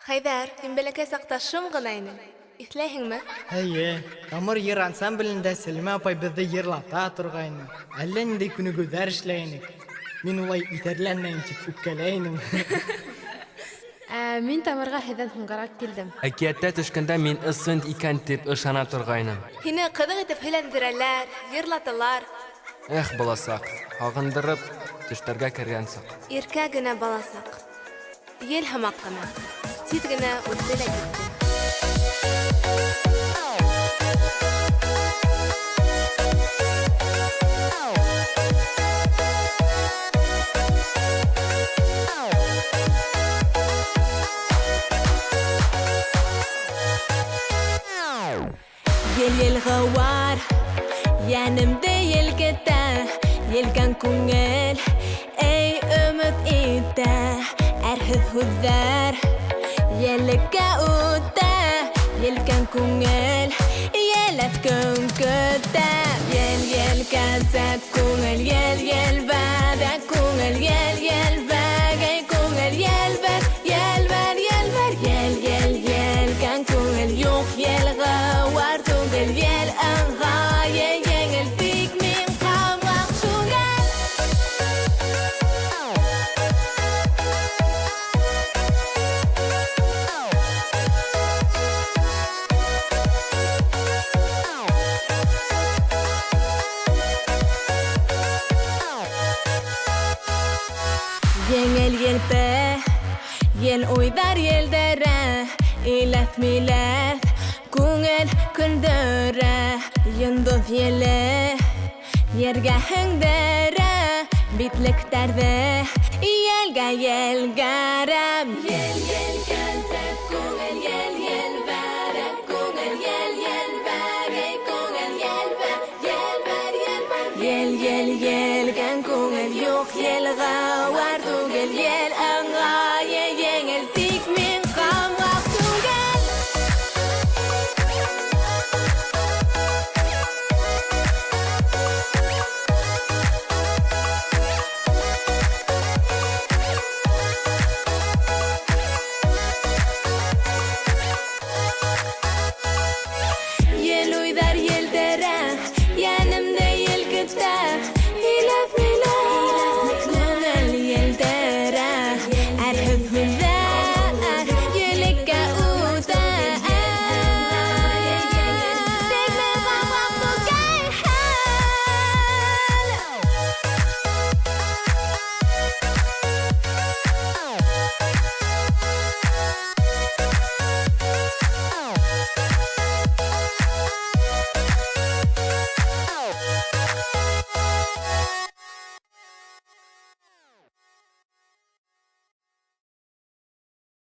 Хәйҙәр, һин бәләкәй саҡта шым ғына инең. Иҫләйһеңме? Эйе, Тамыр йыр ансамблендә Сәлимә апай беҙҙе йырлата торғайны. Әллә ниндәй күнегеүҙәр эшләй инек. Мин улай иҫәрләнмәйем тип үпкәләй инем. Ә мин Тамырға һеҙҙән һуңғараҡ килдем. Әкиәттә төшкәндә мин ысын икән тип ышана торғайным. Һине ҡыҙыҡ итеп һөйләндерәләр, йырлаталар. Эх, баласаҡ, һағындырып төштәргә кергән саҡ. Иркә генә баласаҡ. Ел һымаҡ ҡына. Тиҙ генә үтте лә китте. Ел-ел ғыуар, йәнемде елкетә, Елкән күңел, эй, өмөт итә. Әрһеҙ һүҙҙәр елеккә үтә, Елкән күңел, еләҫ көн көтә. Ел, елкәсәк күңел, ел, елбәҙәк күңел, ел, елбәгәй күңел, елбәр, елбәр, елбәр, ел, ел, елкән күңел, юҡ, ел ғыуар түгел, ел ыңғайы еңел, тик мин ҡамаҡ түгел. Еңел елпе, ел уйҙар елдерә, Иләҫ-миләҫ күңел көлдөрә. Йондоҙ еле ергә һеңдерә, Битлектәрҙе елгә елгәрә. Ел, елгә.